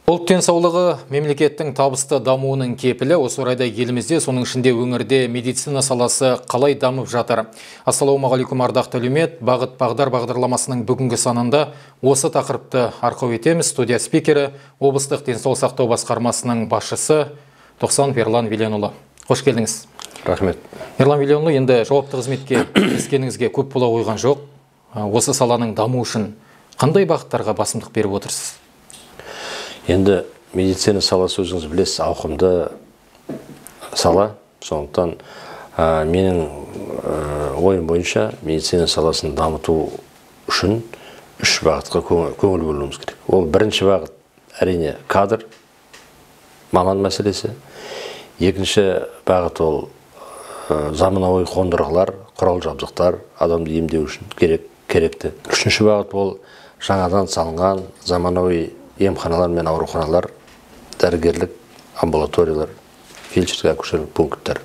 Ұлт денсаулығы мемлекеттің табысты дамуының кепілі. Осы орайда елімізде, соның ішінде өңірде медицина саласы қалай дамып жатыр? Ассалаумағалейкум, ардақты әлеумет. Бағыт бағдар бағдарламасының бүгінгі санында осы тақырыпты арқау етеміз. Студия спикері облыстық денсаулық сақтау басқармасының басшысы Тоқсанов Ерлан Веленұлы. Қош келдіңіз. Рахмет. Ерлан Веленұлы, енді жауапты қызметке кіріскеніңізге көп бола қойған жоқ. Осы саланың дамуы үшін қандай бағыттарға басымдық беріп отырсыз? Енді медицина саласы, өзіңіз білесіз, ауқымды сала. Сондықтан менің ойым бойынша медицина саласын дамыту үшін үш бағытқа көңіл бөлуіміз керек. Ол бірінші бағыт, әрине, кадр, маман мәселесі. Екінші бағыт ол заманауи қондырғылар, құрал жабдықтар, адамды емдеу үшін керекті. Үшінші бағыт ол жаңадан салынған заманауи емханалар мен ауруханалар, дәрігерлік амбулаториялар, фельдшерлік акушерлік пункттер.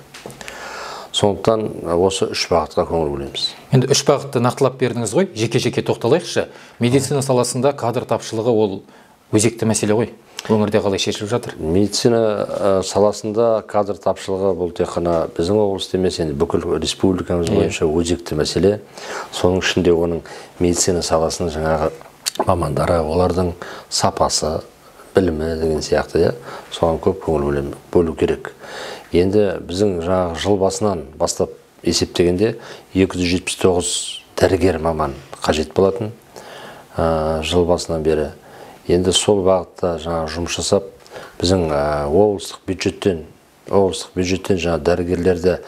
Сондықтан осы үш бағытқа көңіл бөлеміз. Енді үш бағытты нақтылап бердіңіз ғой, жеке-жеке тоқталайықшы. Медицина саласында кадр тапшылығы ол өзекті мәселе ғой. Өңірде қалай шешіліп жатыр? Медицина саласында кадр тапшылығы бұл тек қана біздің облыста емес, енді бүкіл республикамыз бойынша өзекті мәселе. Соның ішінде оның медицина саласының жаңағы мамандары, олардың сапасы, білімі деген сияқты, соған көп көңіл бөлу керек. Енді біздің жаңағы жыл басынан бастап есептегенде 279 дәрігер маман қажет болатын жыл басынан бері. Енді сол бағытта жаңағы жұмыс жасап, біздің облыстық бюджеттен жаңа дәрігерлерді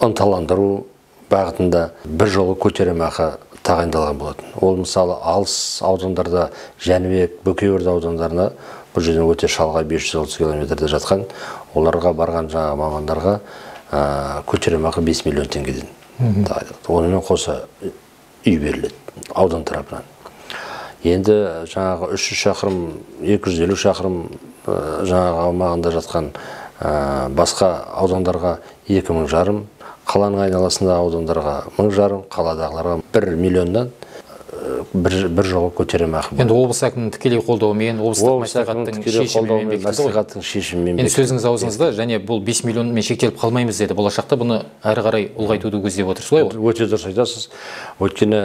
ынталандыру бағытында бір жолы көтеремақы тағайындалған болатын. Ол мысалы алыс аудандарда, Жәнібек, Бөкейорда аудандарына, бұл жерден өте шалғай 530 километрде жатқан, оларға барған жаңа мамандарға көтеремақы 5 миллион теңгеден тағайындалды. Онымен қоса үй беріледі аудан тарапынан. Енді жаңағы 300 шақырым, 250 шақырым жаңағы аумағында жатқан басқа аудандарға 2,5 миллион, қаланың айналасында аудандарға 1,5 миллион, қаладағыларға 1 миллионнан бір жолы көтеремақы. Енді облыс әкімінің тікелей қолдауымен, облыстық мәслихаттың шешімімен. Енді сөзіңіз аузыңызда, және бұл 5 миллионмен шектеліп қалмаймыз деді. Болашақта бұны әрі қарай ұлғайтуды көздеп отыр, солай ғой? Өте дұрыс айтасыз. Өйткені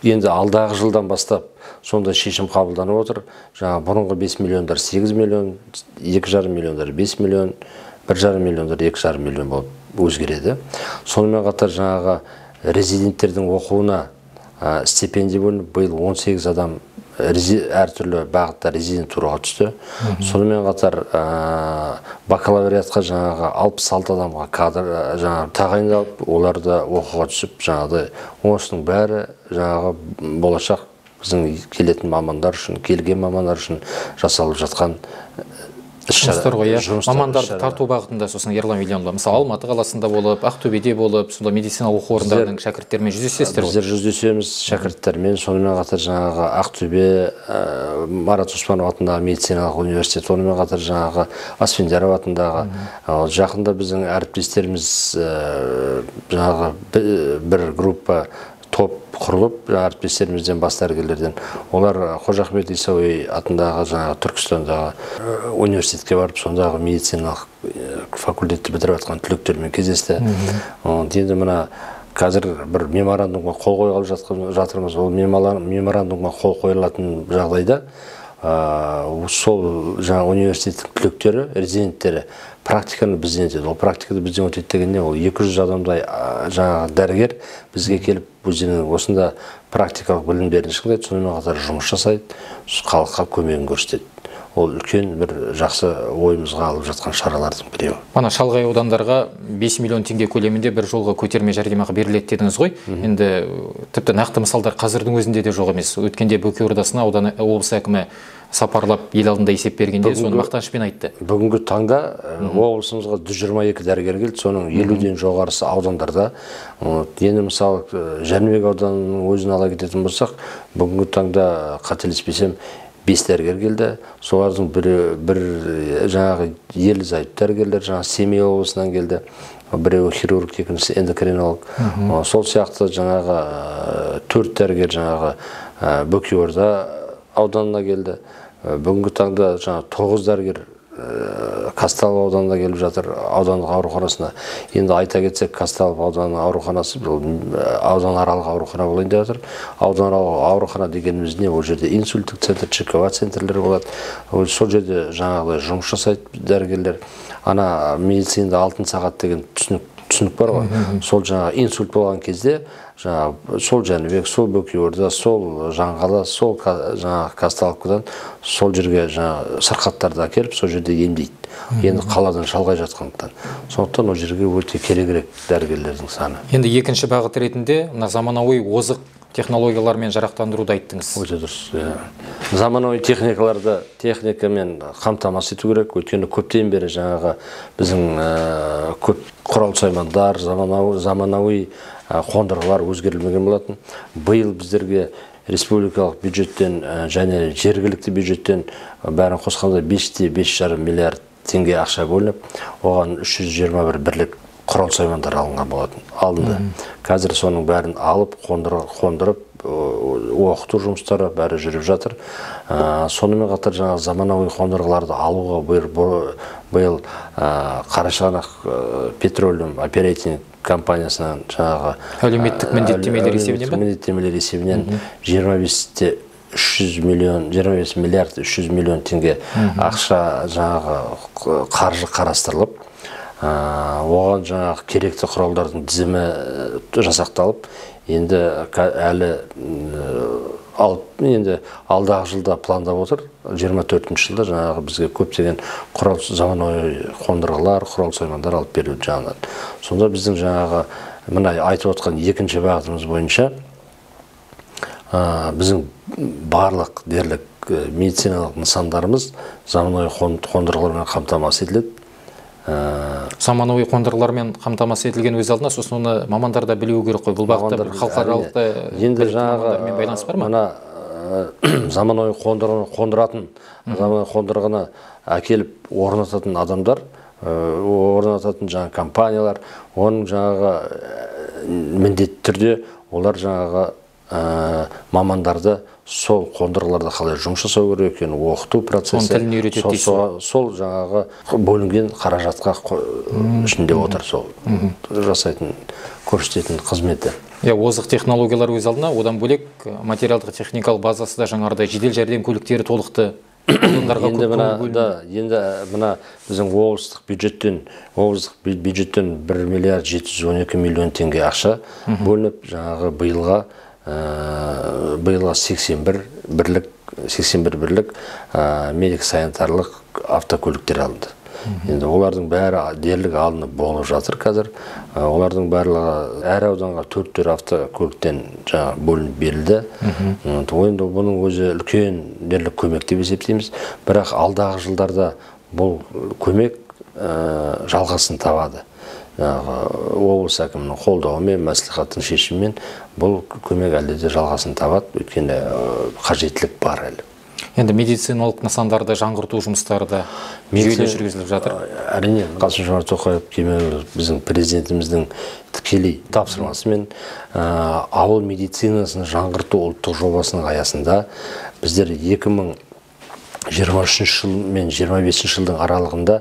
енді алдағы жылдан бастап сондай шешім қабылданып отыр. Жаңа бұрынғы 5 миллиондар 8 миллион, 2,5 миллиондар 5 миллион, 1,5 миллиондар 2,5 миллион болып өзгереді. Сонымен қатар жаңағы резиденттердің оқуына стипендия бөлініп, биыл 18 адам әртүрлі бағытта резидентураға түсті. Сонымен қатар бакалавриатқа жаңағы 66 адамға кадр жаңағы тағайындалып, олар да оқуға түсіп, жаңағыдай осының бәрі жаңағы болашақ біздің келетін мамандар үшін, келген мамандар үшін жасалып жатқан жұмыстар ғой, иә. Мамандарды тарту бағытында сосын, Ерлан Веленұлы, мысалы Алматы қаласында болып, Ақтөбеде болып, сонда медицина оқу орындарының шәкірттерімен жүздесесіздер ғой? Біздер жүздесеміз шәкірттермен, сонымен қатар жаңағы Ақтөбе Марат Оспанов атындағы медициналық университет, сонымен қатар жаңағы Асфендияров атындағы. Жақында біздің әріптестеріміз жаңағы бір группа топ құрылып, әріптестерімізден, бас дәрігерлерден, олар Қожа Ахмет Яссауи атындағы жаңағы Түркістандағы университетке барып, сондағы медициналық факультетті бітіріп жатқан түлектермен кездесті. Енді мына қазір бір меморандумға қол қойғалы жатырмыз. Ол меморандумға қол қойылатын жағдайда сол жаңа университеттің түлектері, резиденттері практиканы бізден өтеді. Ол практиканы бізден өтеді дегенде, ол 200 адамдай жаңағы дәрігер бізге келіп, өздерінің осында практикалық білімдерін шыңдайды, сонымен қатар жұмыс жасайды, халыққа көмегін көрсетеді. Ол үлкен бір жақсы ойымызға алып жатқан шаралардың біреуі. Ана шалғай аудандарға 5 миллион теңге көлемінде бір жолғы көтерме жәрдемақы беріледі дедіңіз ғой. Енді тіпті нақты мысалдар қазірдің өзінде де жоқ емес. Өткенде Бөкей Ордасына аудан облыс әкімі сапарлап, ел алдында есеп бергенде соны мақтанышпен айтты. Бүгінгі таңда облысымызға 122 дәрігер келді, соның 50-ден жоғарысы аудандарда. Енді мысалы Жәнібек ауданының өзін ала кететін болсақ, бүгінгі таңда, қателеспесем, 5 дәрігер келді. Солардың бірі бір жаңағы ерлі зайыпты дәрігерлер, жаңағы Семей облысынан келді. Біреуі хирург, екіншісі эндокринолог. Сол сияқты жаңағы төрт дәрігер жаңағы Бөкейорда ауданына келді. Бүгінгі таңда жаңа 9 дәрігер Казталов ауданына келіп жатыр, аудандық ауруханасына. Енді айта кетсек, Казталов ауданының ауруханасы бұл ауданаралық аурухана болайын деп жатыр. Ауданаралық аурухана дегеніміз не? Ол жерде инсульттік центр, ЧКВ центрлері болады. Сол жерде жаңағыдай жұмыс жасайды дәрігерлер. Ана медицинада алтын сағат деген түсінік бар ғой. Сол жаңағы инсульт болған кезде жаңағы сол Жәнібек, сол Бөкейорда, сол Жаңғала, сол жаңағы Казталовкадан сол жерге жаңағы сырқаттарды әкеліп сол жерде емдейді. Енді қаладан шалғай жатқандықтан. Сондықтан ол жерге өте керегірек дәрігерлердің саны. Енді екінші бағыт ретінде мына заманауи озық технологиялармен жарақтандыруды айттыңыз. Өте дұрыс. Заманауи техникаларды техникамен қамтамасыз ету керек. Өйткені көптен бері жаңағы біздің көп құрал саймандар, заманауи қондырғылар өзгерілмеген болатын. Биыл біздерге республикалық бюджеттен және жергілікті бюджеттен бәрін қосқанда 5,5 миллиард теңге ақша бөлініп, оған 321 бірлік құрал саймандар алынған болатын, алынды. Қазір соның бәрін алып, қондырып, оқыту жұмыстары бәрі жүріп жатыр. Сонымен қатар жаңа заманауи қондырғыларды алуға биыл Қарашығанақ Petroleum Operating компаниясынан жаңағы әлеуметтік міндеттемелер есебінен бе? Міндеттемелер есебінен 25 миллиард 300 миллион теңге ақша жаңағы қаржы қарастырылып, оған жаңағы керекті құралдардың тізімі жасақталып, енді әлі енді алдағы жылда пландап отыр. 24 жылда жаңағы бізге көптеген құрал, заманауи қондырғылар, құрал саймандар алып беру жағынан. Сонда біздің жаңағы мына айтып отқан екінші бағытымыз бойынша біздің барлық дерлік медициналық нысандарымыз заманауи қондырғылармен қамтамасыз етіледі. Заманауи қондырғылармен қамтамасыз етілген өз алдына, сосын оны мамандар да білуі керек қой. Бұл бағытта бір халықаралық енді жаңағы байланыс бар ма? Мына заманауи қондырғыны қондыратын, заманауи қондырғыны әкеліп орнататын адамдар, орнататын жаңа компаниялар, оның жаңағы міндетті түрде олар жаңағы мамандарды сол қондырғыларда қалай жұмыс жасау керек екенін оқыту процесі, сол жаңағы бөлінген қаражатқа ішінде отыр, сол жасайтын, көрсететін қызметі. Озық технологиялар өз алдына, одан бөлек материалдық техникалық базасы да жаңарды, жедел жәрдем көліктері толықты. Енді мына біздің облыстық бюджеттен 1 миллиард 712 миллион теңге ақша бөлініп, жаңағы биылға 81 бірлік медик-санитарлық автокөліктер алынды. Енді олардың бәрі дерлік алынып болып жатыр қазір. Олардың барлығы әр ауданға 4-4 автокөліктен жаңа бөлініп берілді. Енді бұның өзі үлкен дерлік көмек деп есептейміз. Бірақ алдағы жылдарда бұл көмек жалғасын табады. Облыс әкімінің қолдауымен, мәслихаттың шешімімен бұл көмек әлі де жалғасын табады, өйткені қажеттілік бар әлі. Енді медициналық нысандарды жаңғырту жұмыстары да жүйелі жүргізіліп жатыр. Әрине, Қасым-Жомарт Тоқаев кемелұлы біздің президентіміздің тікелей тапсырмасымен ауыл медицинасын жаңғырту ұлттық жобасының аясында біздер 2023 жыл мен 25 жылдың аралығында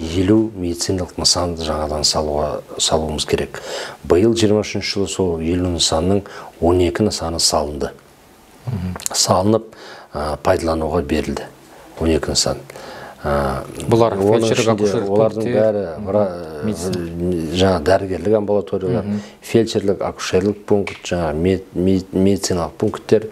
50 медициналық нысанды жаңадан салуымыз керек. Биыл 23 жылы сол 50 нысанның 12 нысаны салынды. Салынып, пайдалануға берілді. 12 нысан. Бұлар фельдшерлік, олардың бәрі жаңа дәрігерлік амбулаториялар, фельдшерлік, акушерлік пункт, жаңа медициналық пункттер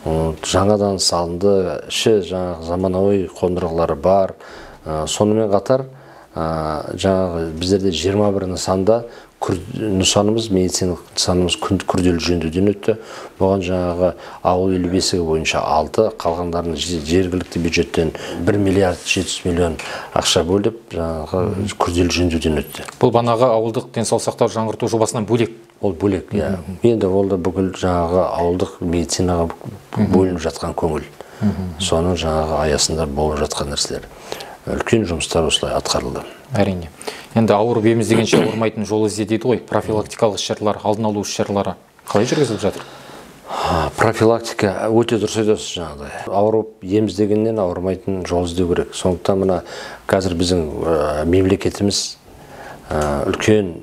жаңадан салынды, іші жаңағы заманауи қондырғылары бар. Сонымен қатар жаңағы біздерде 21 нысанда нысанымыз, медициналық нысанымыз күрделі жөндеуден өтті. Бұған жаңағы ауыл елу бесігі бойынша 6, қалғандарын жергілікті бюджеттен 1 миллиард 700 миллион ақша бөліп, жаңағы күрделі жөндеуден өтті. Бұл банағы ауылдық денсаулық сақтау жаңғырту жобасынан бөлек? Ол бөлек, иә. Енді ол да бүкіл жаңағы ауылдық медицинаға бөлініп жатқан көңіл. Соның жаңағы аясында болып жатқан нәрселер. Үлкен жұмыстар осылай атқарылды. Әрине. Енді ауырып ем іздегенше ауырмайтын жол ізде дейді ғой. Профилактикалық іс-шаралар, алдын алу іс-шаралары қалай жүргізіліп жатыр? Профилактика өте дұрыс айтасыз жаңағыдай. Ауырып ем іздегеннен ауырмайтын жол іздеу керек. Сондықтан мына қазір біздің мемлекетіміз үлкен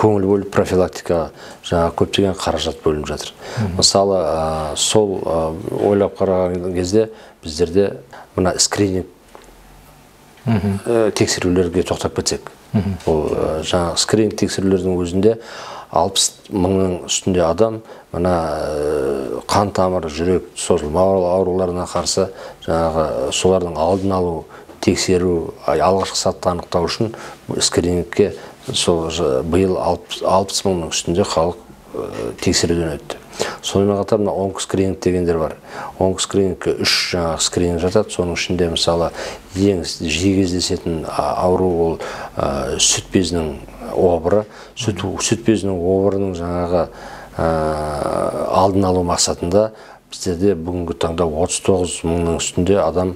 көңіл бөліп профилактикаға жаңа көптеген қаражат бөлініп жатыр. Мысалы, сол ойлап қараған кезде біздерде мына скрининг тексерулерге тоқтап кетсек. Ол жаңа скрининг тексерулердің өзінде 60 мыңның үстінде адам мына қан тамыр, жүрек, созылмалы ауруларына қарсы жаңағы солардың алдын алу, тексеру, алғашқы сатыда анықтау үшін скринингке сол биыл 60 мыңның үстінде халық тексеруден өтті. Сонымен қатар мына онкоскрининг дегендер бар. Онкоскринингке 3 жаңағы скрининг жатады. Соның ішінде мысалы ең жиі кездесетін ауру ол сүт безінің обыры. Сүт безінің обырының жаңағы алдын алу мақсатында біздерде бүгінгі таңда 39 мыңның үстінде адам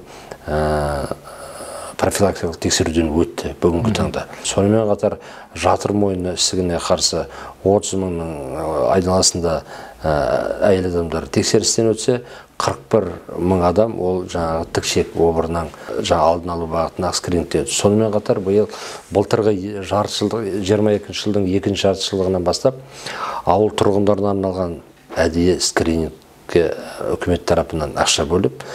профилактикалық тексеруден өтті бүгінгі таңда. Сонымен қатар жатыр мойны ісігіне қарсы 30 мыңның айналасында әйел адамдар тексерістен өтсе, 41 мың адам ол жаңағы тікшек обырынан жаңа алдын алу бағытында скринингте өтті. Сонымен қатар биыл былтырғы жарты жылдық 22 жылдың екінші жарты жылдығынан бастап ауыл тұрғындарына арналған әдейі скринингке үкімет тарапынан ақша бөліп,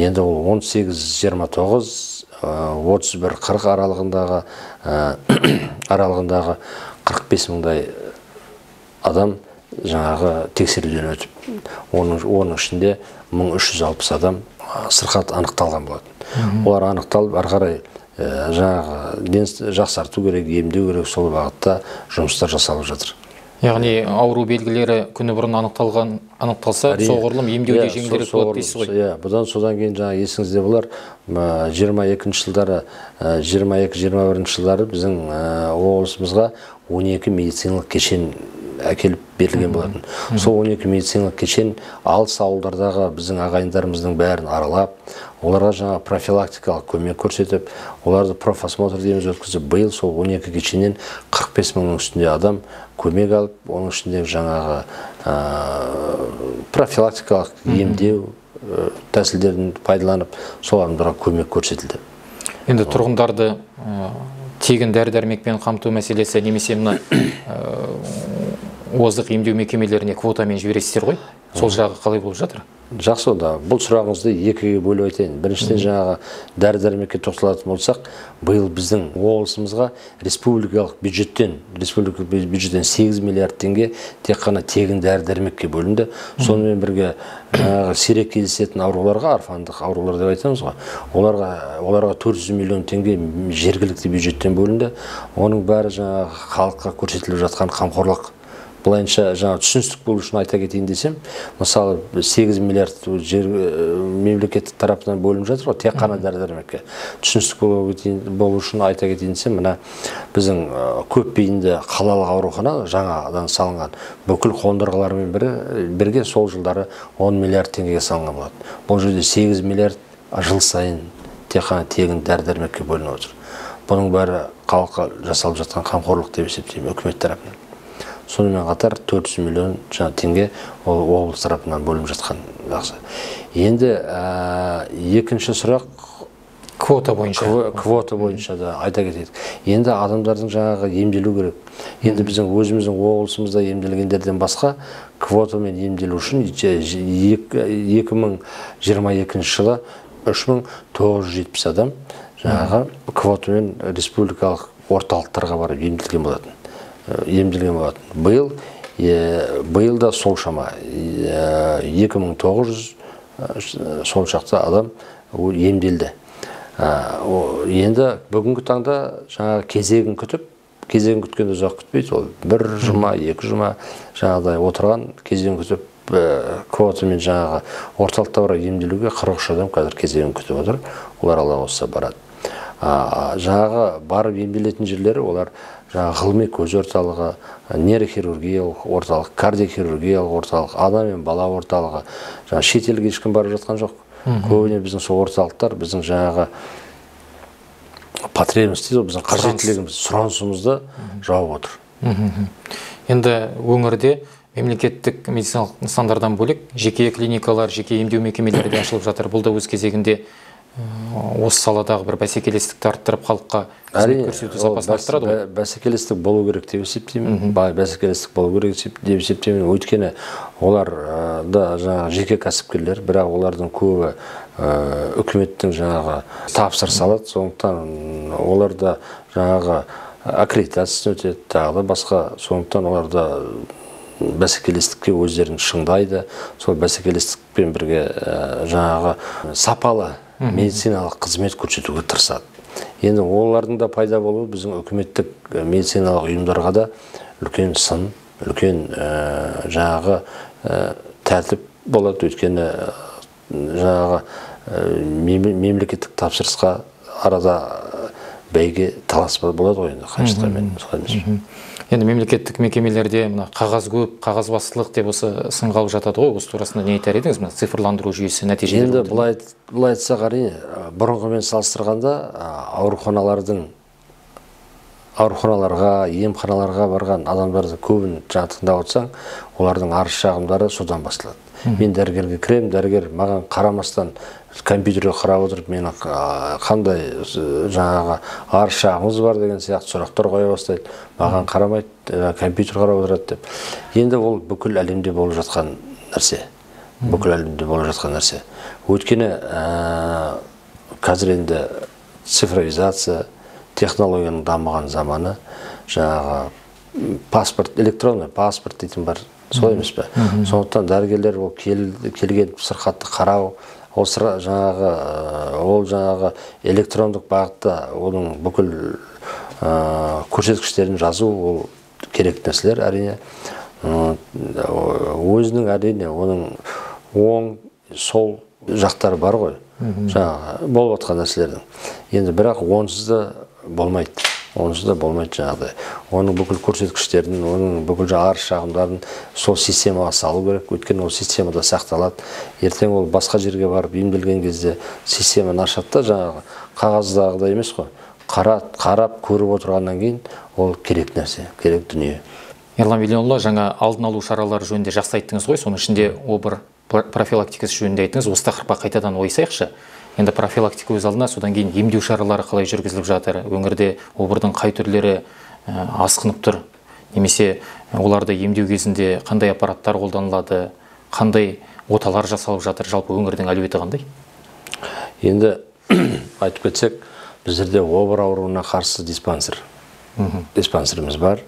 енді ол 18-29 31-40 аралығындағы 45 мыңдай адам жаңағы тексеруден өтіп, оның ішінде 1360 адам сырқат анықталған болатын. Олар анықталып, ары қарай жаңағы жақсарту керек, емдеу керек, сол бағытта жұмыстар жасалып жатыр. Яғни ауру белгілері күні бұрын анықталса, соғұрлым емдеуде жеңілдірек болады дейсіз ғой. Иә, бұдан содан кейін жаңа есіңізде болар, 22 жылдары, 22-21 жылдары біздің облысымызға 12 медициналық кешен әкеліп берілген болатын. Сол 12 медициналық кешен алыс ауылдардағы біздің ағайындарымыздың бәрін аралап, оларға жаңа профилактикалық көмек көрсетіп, оларды профосмотр дейміз өткізіп, биыл сол 12 кешеннен 45 мыңның үстінде адам көмек алып, оның ішінде жаңағы профилактикалық емдеу тәсілдерін пайдаланып, сол адамдарға көмек көрсетілді. Енді тұрғындарды тегін дәрі-дәрмекпен қамту мәселесі немесе мына озық емдеу мекемелеріне квотамен жібересіздер ғой, сол жағы қалай болып жатыр? Жақсы, онда бұл сұрағыңызды екіге бөліп айтайын. Біріншіден, жаңағы дәрі-дәрмекке тоқталатын болсақ, биыл біздің облысымызға республикалық бюджеттен 8 миллиард теңге тек қана тегін дәрі-дәрмекке бөлінді. Сонымен бірге жаңағы сирек кездесетін ауруларға, орфандық аурулар деп айтамыз ғой, оларға 400 миллион теңге жергілікті бюджеттен бөлінді. Оның бәрі жаңағы халыққа көрсетіліп жатқан қамқорлық. Былайынша жаңа түсіністік болу үшін айта кетейін десем, мысалы 8 миллиард мемлекеттік тарапынан бөлініп жатыр ғой, тек қана дәрі-дәрмекке. Түсіністік болу үшін айта кетейін десем, мына біздің көпбейінді қалалық аурухана жаңадан салынған бүкіл қондырғылармен бірге сол жылдары 10 миллиард теңгеге салынған болады. Бұл жерде 8 миллиард жыл сайын тек қана тегін дәрі-дәрмекке бөлініп отыр. Бұның бәрі халыққа жасалып жатқан қамқорлық деп есептеймін үкімет тарапынан. Сонымен қатар 400 миллион жаңа теңге ол облыс тарапынан бөлініп жатқан жақсы. Енді екінші сұрақ квота бойынша. Квота бойынша да айта кетейік. Енді адамдардың жаңағы емделу керек. Енді біздің өзіміздің облысымызда емделгендерден басқа квотамен емделу үшін 2022 жылы 3970 адам жаңағы квотамен республикалық орталықтарға барып емделген болатын. Биыл да сол шама 2900 сол шақты адам емделді. Енді бүгінгі таңда жаңағы кезегін күтіп, кезегін күткенде ұзақ күтпейді, ол бір жұма, екі жұма жаңағыдай отырған кезегін күтіп, квотамен жаңағы орталықта барып емделуге 43 адам қазір кезегін күтіп отыр. Олар Алла қаласа барады. Жаңағы барып емделетін жерлері олар жаңағы ғылыми көз орталығы, нейрохирургиялық орталық, кардиохирургиялық орталық, ана мен бала орталығы. Жаңа шетелге ешкім барып жатқан жоқ. Көбіне біздің сол орталықтар біздің жаңағы потребность дейді, біздің қажеттілігіміз, сұранысымызды жауып отыр. Енді өңірде мемлекеттік медициналық нысандардан бөлек жеке клиникалар, жеке емдеу мекемелері де ашылып жатыр. Бұл да өз кезегінде осы саладағы бір бәсекелестікті арттырып, халыққа қызмет көрсету сапасын арттырады ғой. Бәсекелестік болу керек деп есептеймін. Бәсекелестік болу керек деп есептеймін. Өйткені олар да жаңағы жеке кәсіпкерлер, бірақ олардың көбі үкіметтің жаңағы тапсырыс алады, сондықтан олар да жаңағы аккредитациясын өтеді, тағы да басқа, сондықтан олар да бәсекелестікке өздерін шыңдайды. Сол бәсекелестікпен бірге жаңағы сапалы медициналық қызмет көрсетуге тырысады. Енді олардың да пайда болуы біздің үкіметтік медициналық ұйымдарға да үлкен сын, үлкен жаңағы тәртіп болады. Өйткені жаңағы мемлекеттік тапсырысқа арада бәйге талас болады ғой енді, қаншықпен, солай емес пе? Енді мемлекеттік мекемелерде мына қағаз көп, қағазбастылық деп осы сынға алып жатады ғой. Осы турасында не айтар едіңіз? Мына цифрландыру жүйесі нәтижелері. Енді былай айтсақ, әрине, бұрынғымен салыстырғанда ауруханаларға, емханаларға барған адамдарды көбін жаңа тыңдап отырсаң, олардың арыз шағымдары содан басталады. Мен дәрігерге кіремін, дәрігер маған қарамастан компьютерге қарап отырып, мені қандай жаңағы арыз шағымыз бар деген сияқты сұрақтар қоя бастайды. Маған қарамайды, компьютер қарап отырады деп. Енді ол бүкіл әлемде болып жатқан нәрсе. Бүкіл әлемде болып жатқан нәрсе. Өйткені қазір енді цифровизация, технологияның дамыған заманы, жаңағы паспорт, электронный паспорт дейтін бар, солай емес пе? Сондықтан дәрігерлер ол келген сырқатты қарау, ол жаңағы, ол жаңағы электрондық бағытта оның бүкіл көрсеткіштерін жазу, ол керек нәрселер әрине. Өзінің әрине оның оң, сол жақтары бар ғой, жаңағы болып жатқан нәрселердің. Енді бірақ онсыз да болмайды. Онсыз да болмайды жаңағыдай. Оның бүкіл көрсеткіштерін, оның бүкіл арыз шағымдарын сол системаға салу керек. Өйткені ол системада сақталады. Ертең ол басқа жерге барып емделген кезде системаны ашады да, жаңағы қағаздағыдай емес қой. Қарап, көріп отырғаннан кейін ол керек нәрсе, керек дүние. Ерлан Велиұлы, жаңа алдын алу шаралары жөнінде жақсы айттыңыз ғой, соның ішінде обыр профилактикасы жөнінде айттыңыз. Осы тақырыпқа қайтадан ойсайықшы. Енді профилактика өз алдына, содан кейін емдеу шаралары қалай жүргізіліп жатыр, өңірде обырдың қай түрлері асқынып тұр, немесе оларды емдеу кезінде қандай аппараттар қолданылады, қандай оталар жасалып жатыр, жалпы өңірдің әлеуеті қандай? Енді айтып кетсек, біздерде обыр ауруына қарсы диспансеріміз бар.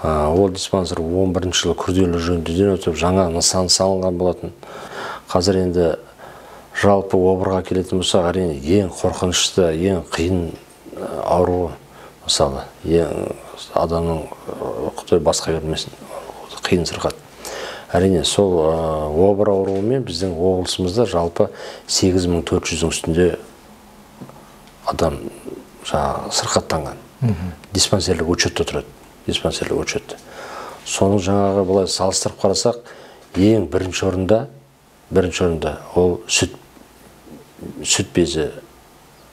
Ол диспансер 11 жылы күрделі жөндеуден өтіп, жаңа нысан салынған болатын. Қазір енді жалпы обырға келетін болсақ, әрине ең қорқынышты, ең қиын ауруы, мысалы, ең адамның құдай басқа бермесін, қиын сырқат. Әрине сол обыр ауруымен біздің облысымызда жалпы 8400-дің үстінде адам жаңағы сырқаттанған. Диспансерлік учетте тұрады, диспансерлік учетте. Соның жаңағы былай салыстырып қарасақ, ең бірінші орында ол сүт безі,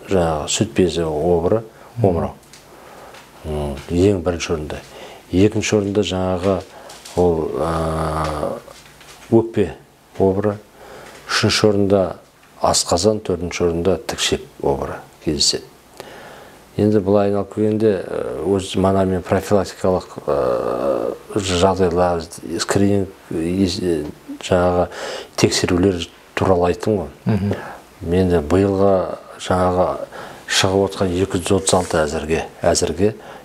жаңағы сүт безі обыры, омырау. Ең бірінші орында. Екінші орында жаңағы ол өкпе обыры, үшінші орында асқазан, төртінші орында тікшек обыры кездеседі. Енді былай айналып келгенде, өз мана мен профилактикалық жағдайлар, скрининг, жаңағы тексерулер туралы айттым ғой. Мен де биылға жаңағы шығып отқан 236 әзірге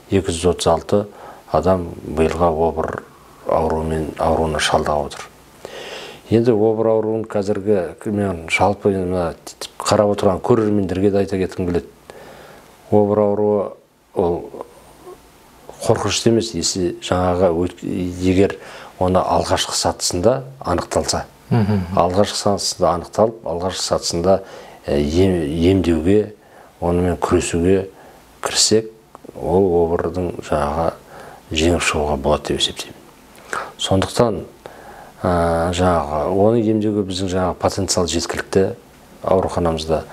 236 адам биылға обыр ауруына шалдығып отыр. Енді обыр ауруын қазіргі мен жалпы мына қарап отырған көрермендерге де айта кеткім келеді. Обыр ауруы ол қорқынышты емес, если жаңағы егер оны алғашқы сатысында анықталса, алғашқы сатысында анықталып, алғашқы сатысында емдеуге, онымен күресуге кірсек, ол обырдың жаңағы жеңіп шығуға болады деп есептеймін. Сондықтан жаңағы оны емдеуге біздің жаңағы потенциал жеткілікті ауруханамызда,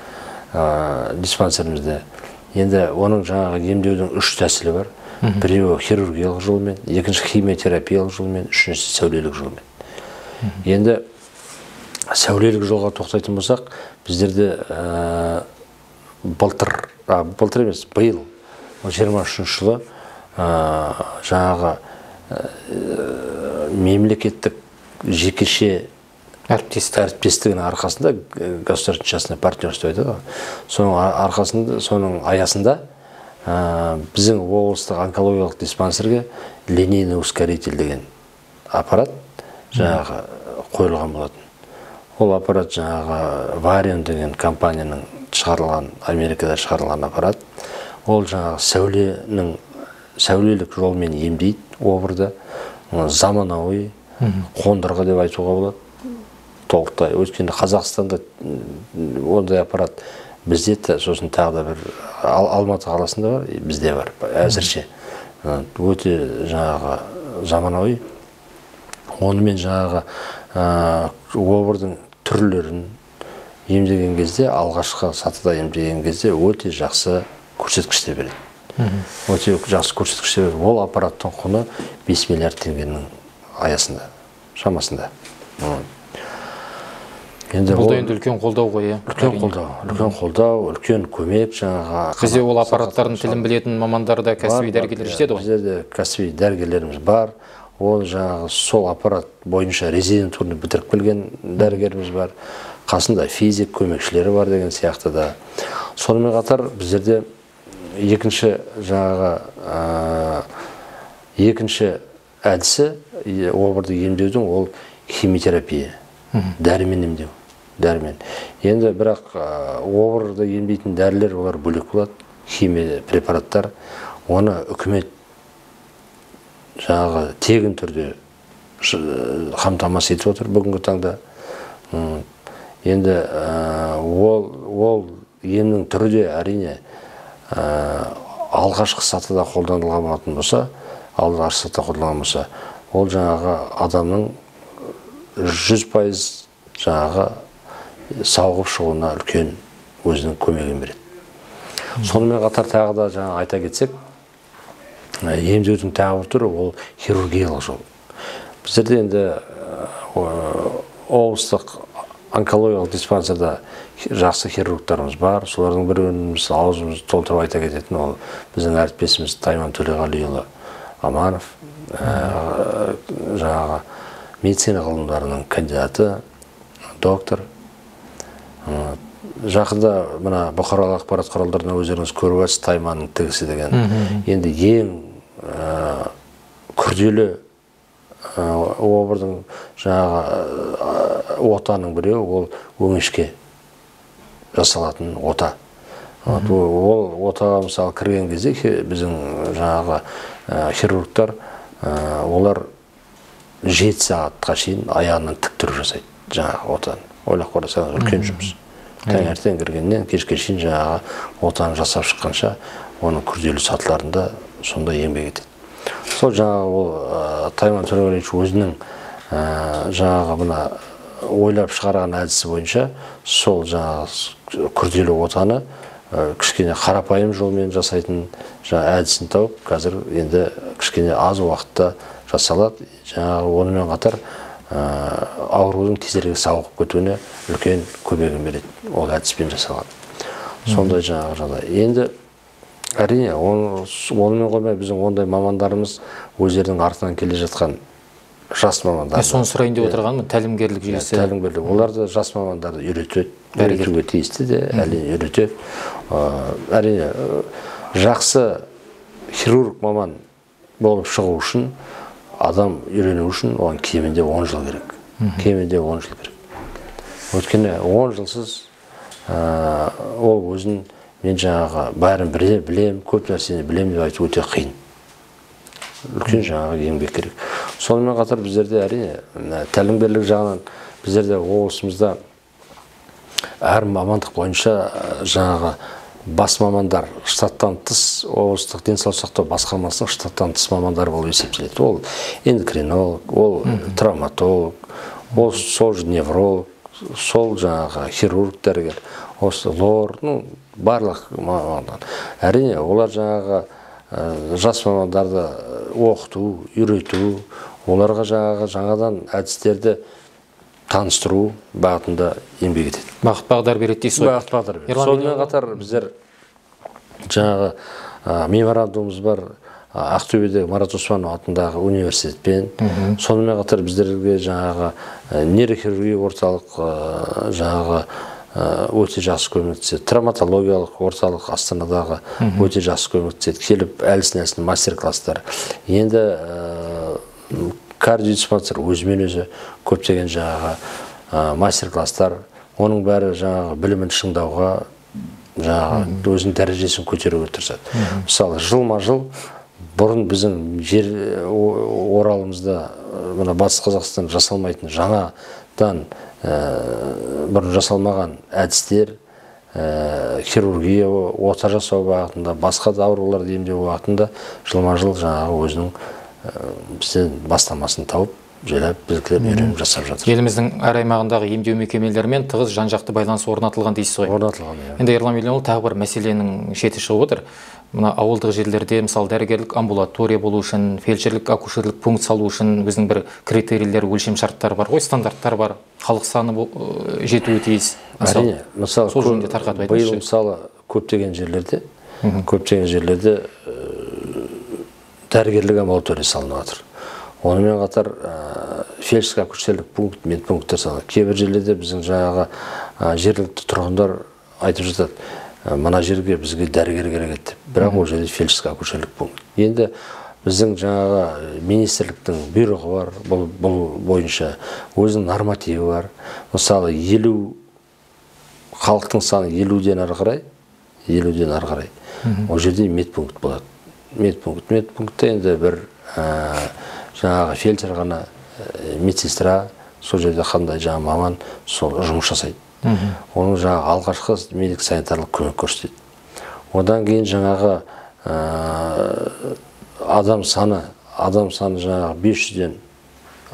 диспансерімізде. Енді оның жаңағы емдеудің үш тәсілі бар. Біреуі хирургиялық жолмен, екінші химиотерапиялық жолмен, үшіншісі сәулелік жолмен. Енді сәулелік жолға тоқтайтын болсақ, біздерде былтыр емес, биыл 23 жылы жаңағы мемлекеттік жекеше әріптестігінің арқасында, государственное частное партнерство айтады ғой, соның арқасында, соның аясында біздің облыстық онкологиялық диспансерге линейный ускоритель деген аппарат жаңағы қойылған болатын. Ол аппарат жаңағы Варион деген компанияның шығарылған, Америкада шығарылған аппарат. Ол жаңағы сәулелік жолмен емдейді обырды, заманауи қондырғы деп айтуға болады толықтай. Өйткені Қазақстанда ондай аппарат бізде, сосын тағы да бір Алматы қаласында бар, бізде бар әзірше. Өте жаңағы заманауи. Онымен жаңағы обырдың түрлерін емдеген кезде, алғашқы сатыда емдеген кезде өте жақсы көрсеткіштер береді. Өте жақсы көрсеткіштер береді. Ол аппараттың құны 5 миллиард теңгенің аясында, шамасында. Енді бұл да енді үлкен қолдау ғой, иә? Үлкен қолдау, үлкен қолдау, үлкен көмек жаңағы. Бізде ол аппараттардың тілін білетін мамандар да, кәсіби дәрігерлер жетеді ғой? Бізде де кәсіби дәрігерлеріміз бар. Ол жаңағы сол аппарат бойынша резидентураны бітіріп келген дәрігеріміз бар. Қасында физик көмекшілері бар деген сияқты да. Сонымен қатар біздерде екінші жаңағы екінші әдісі обырды емдеудің ол химиотерапия, дәрімен емдеу. Дәрімен. Енді бірақ обырды емдейтін дәрілер олар бөлек болады, химия препараттар. Оны үкімет жаңағы тегін түрде қамтамасыз етіп отыр бүгінгі таңда. Енді ол емнің түрі де әрине алғашқы сатыда қолданылған болатын болса, алғашқы сатыда қолданылған болса, ол жаңағы адамның 100% жаңағы сауығып шығуына үлкен өзінің көмегін береді. Сонымен қатар тағы да жаңа айта кетсек, емдеудің тағы бір түрі ол хирургиялық жол. Біздерде енді облыстық онкологиялық диспансерда жақсы хирургтарымыз бар. Солардың біреуін аузымызды толтырып айта кететін ол біздің әріптесіміз Тайман Төлеғалиұлы Аманов, жаңағы медицина ғылымдарының кандидаты, доктор. Жақында мына бұқаралық ақпарат құралдарынан өздеріңіз көріп жатсыз, Тайманның тігісі деген. Енді ең күрделі обырдың жаңағы отаның біреуі ол өңешке жасалатын ота. Ол отаға мысалы кірген кезде біздің жаңағы хирургтар олар 7 сағатқа шейін аяғынан тік тұрып жасайды жаңағы отаны. Ойлап қарасаңыз үлкен жұмыс. Таңертең кіргеннен кешке шейін жаңағы отаны жасап шыққанша оның күрделі сатыларында сондай еңбек етеді. Сол жаңағы ол Тайман Төлеғалиевич өзінің жаңағы мына ойлап шығарған әдісі бойынша сол жаңағы күрделі отаны кішкене қарапайым жолмен жасайтын жаңа әдісін тауып, қазір енді кішкене аз уақытта жасалады. Жаңағы онымен қатар аурудың тезірек сауығып кетуіне үлкен көмегін береді. Ол әдіспен жасалады. Сондай жаңағы жағдай. Енді әрине онымен қоймай біздің ондай мамандарымыз өздерінің артынан келе жатқан жас мамандар. Соны сұрайын деп отырғанмын, тәлімгерлік жүйесі. Тәлімгерлік. Олар да жас мамандарды үйретеді, үйретуге тиісті де, әрине үйретеді. Әрине жақсы хирург маман болып шығу үшін, адам үйрену үшін оған кемінде 10 жыл керек. Кемінде 10 жыл керек. Өйткені 10 жылсыз ол өзін мен жаңағы бәрін білем, көп нәрсені білем деп айту өте қиын. Үлкен жаңағы еңбек керек. Сонымен қатар біздерде әрине тәлімгерлік жағынан біздерде облысымызда әр мамандық бойынша жаңағы бас мамандар штаттан тыс облыстық денсаулық сақтау басқармасының штаттан тыс мамандары болып есептеледі. Ол эндокринолог, ол травматолог, ол сол невролог, сол жаңағы хирург дәрігер, осы лор, ну барлық мамандар. Әрине олар жаңағы жас мамандарды оқыту, үйрету, оларға жаңағы жаңадан әдістерді таныстыру бағытында еңбек етеді. Бағыт бағдар береді дейсіз ғой. Бағыт бағдар береді. Сонымен қатар біздер жаңағы меморандумымыз бар Ақтөбедегі Марат Оспанов атындағы университетпен. Сонымен қатар біздерге жаңағы нейрохирургия орталық жаңағы өте жақсы көмектеседі. Травматологиялық орталық Астанадағы өте жақсы көмектеседі. Келіп әлсін-әлсін мастер-класстар. Енді кардиодиспансер өзімен өзі көптеген жаңағы мастер-класстар, оның бәрі жаңағы білімін шыңдауға, жаңағы өзінің дәрежесін көтеруге тырысады. Мысалы, жылма-жыл бұрын біздің жер Оралымызда, мына Батыс Қазақстан жасалмайтын жаңадан бұрын жасалмаған әдістер, хирургия, ота жасау бағытында, басқа да ауруларды емдеу бағытында жылма-жыл жаңағы өзінің бізден бастамасын тауып, жайлап біздікілер үйреніп жасап жатыр. Еліміздің әр аймағындағы емдеу мекемелерімен тығыз жан-жақты байланыс орнатылған дейсіз ғой? Орнатылған, иә. Енді Ерлан Миллионұлы, тағы бір мәселенің шеті шығып отыр. Мына ауылдық жерлерде, мысалы, дәрігерлік амбулатория болу үшін, фельдшерлік акушерлік пункт салу үшін өзінің бір критерийлер, өлшем шарттары бар ғой, стандарттар бар. Халық саны жетуі тиіс. Әрине, мысалы, сол жөнінде тарқатып айтыңызшы. Биыл, мысалы, көптеген жерде дәрігерлік амбулатория салынып жатыр. Онымен қатар фельдшерлік акушерлік пункт, медпункттер салынады. Кейбір жерлерде біздің жаңағы жергілікті тұрғындар айтып жатады, мына жерге бізге дәрігер керек еді деп. Бірақ ол жерде фельдшерлік акушерлік пункт. Енді біздің жаңағы министрліктің бұйрығы бар, бұл бойынша өзінің нормативі бар. Мысалы, халықтың саны 50-ден ары қарай, ол жерде медпункт болады. Медпунктте енді бір жаңағы фельдшер ғана, медсестра, сол жерде қандай жаңа маман сол жұмыс жасайды. Оның жаңағы алғашқы медик санитарлық көмек көрсетеді. Одан кейін жаңағы адам саны жаңағы 500-ден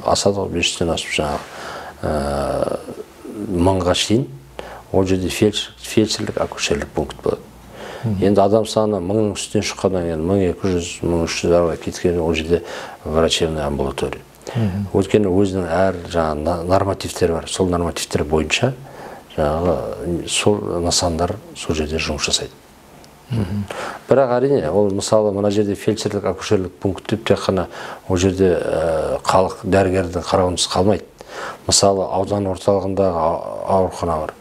асады ғой, 500-ден асып жаңағы 1000-ға шейін ол жерде фельдшерлік акушерлік пункт болады. Енді адам саны 1000-ның үстінен шыққаннан кейін 1200, 1300 арға кеткен ол жерде врачебная амбулатория. Өйткені өзінің әр жаңағы нормативтері бар. Сол нормативтер бойынша жаңағы сол нысандар сол жерде жұмыс жасайды. Бірақ әрине, ол мысалы мына жерде фельдшерлік акушерлік пункт деп тек қана ол жерде халық дәрігердің қарауынсыз қалмайды. Мысалы, аудан орталығындағы аурухана бар.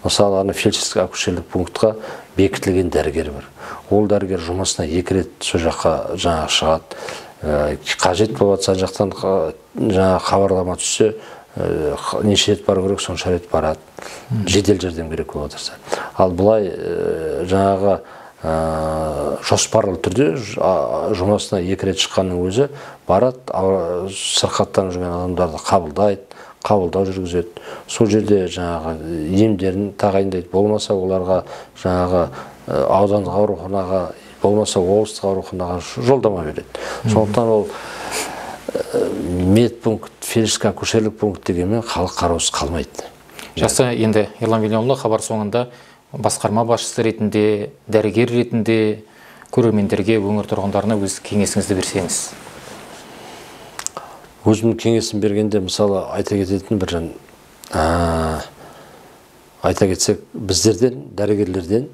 Мысалы, ана фельдшерлік акушерлік пунктқа бекітілген дәрігер бар. Ол дәрігер жұмысына 2 рет сол жаққа жаңағы шығады. Қажет болып жатса, жақтан жаңағы хабарлама түссе, неше рет бару керек, сонша рет барады. Жедел жәрдем керек болып отырса. Ал былай жаңағы жоспарлы түрде жұмысына 2 рет шыққанның өзі барады, сырқаттанып жүрген адамдарды қабылдайды, қабылдау жүргізеді. Сол жерде жаңағы емдерін тағайындайды, болмаса оларға жаңағы аудандық ауруханаға, болмаса облыстық ауруханаға жолдама береді. Сондықтан ол медпункт, фельдшерлік акушерлік пункт дегенмен халық қараусыз қалмайды. Жақсы, енді Ерлан Миллионұлы, хабар соңында басқарма басшысы ретінде, дәрігер ретінде көрермендерге, өңір тұрғындарына өз кеңесіңізді берсеңіз. Өзімнің кеңесім бергенде, мысалы, айта кететін бір жан, айта кетсек, біздерден, дәрігерлерден,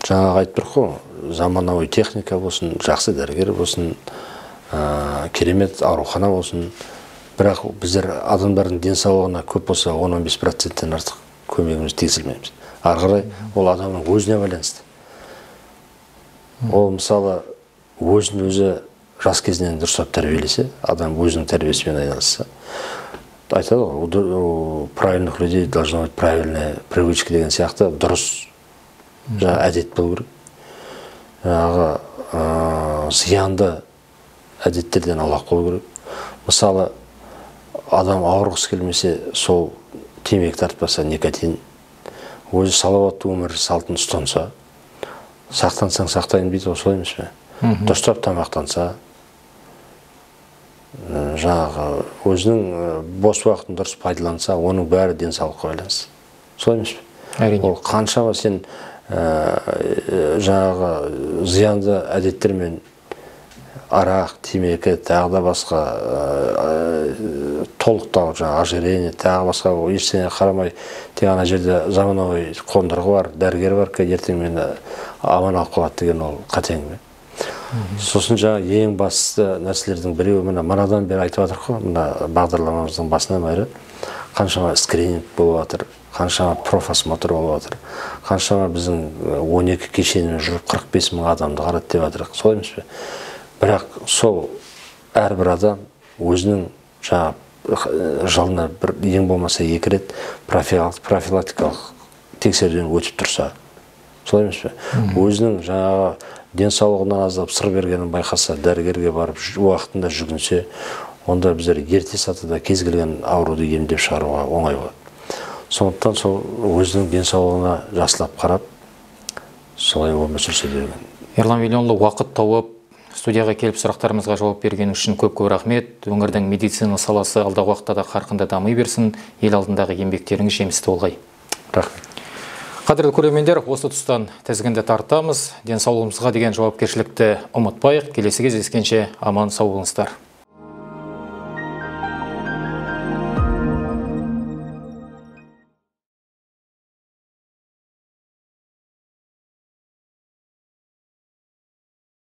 жаңағы айтып тұрқ қой, заманауи техника болсын, жақсы дәрігер болсын, керемет аурухана болсын, бірақ біздер адамдардың денсаулығына көп болса 10-15%-тен артық көмегіміз тигізілмейміз. Ары қарай ол адамның өзіне байланысты. Ол мысалы өзін өзі жас кезінен дұрыстап тәрбиелесе, адам өзінің тәрбиесімен айналысса, айтады ғой, у правильных людей должна быть правильная привычка деген сияқты дұрыс әдет болу керек. Жаңағы зиянды әдеттерден аулақ болу керек. Мысалы, адам ауырғысы келмесе, сол темекі тартпаса, никотин, өзі салауатты өмір салтын ұстанса, сақтансаң сақтайын дейді ғой, солай емес пе? Дұрыстап тамақтанса, жаңағы өзінің бос уақытын дұрыс пайдаланса, оның бәрі денсаулыққа байланысты. Солай емес пе? Әрине. Ол қаншама сен жаңағы зиянды әдеттермен Арақ, темекі, тағы да басқа толықтау, жаңағы ожирение, тағы басқа ештеңе қарамай, тек ана жерде заманауи қондырғы бар, дәрігер бар, ертең мені аман алып қалады деген ол қате әңгіме. Сосын жаңа ең басты нәрселердің біреуі, мына манадан бері айтып жатырмық қой, мына бағдарламамыздың басынан бері қаншама скрининг болып жатыр, қаншама профосмотр болып жатыр, қаншама біздің 12 кешенімен жүріп 45 мың адамды қарады деп жатырық, солай емес пе? Бірақ сол әрбір адам өзінің жаңа жылына бір ең болмаса 2 рет профилактикалық тексеруден өтіп тұрса, солай емес пе? Өзінің жаңағы денсаулығынан аздап сыр бергенін байқаса, дәрігерге барып уақытында жүгінсе, онда біздер ерте сатыда кез келген ауруды емдеп шығаруға оңай болады. Сондықтан сол өзінің денсаулығына жақсылап қарап, солай өмір сүрсе деген. Ерлан Велионұлы, уақыт тауып студияға келіп сұрақтарымызға жауап берген үшін көп-көп рахмет. Өңірдің медицина саласы алдағы уақытта да қарқынды дами берсін, ел алдындағы еңбектеріңіз жемісті болғай. Рахмет. Қадірлі көрермендер, осы тұстан тізгінді тартамыз. Денсаулығымызға деген жауапкершілікті ұмытпайық. Келесі кездескенше аман сау болыңыздар.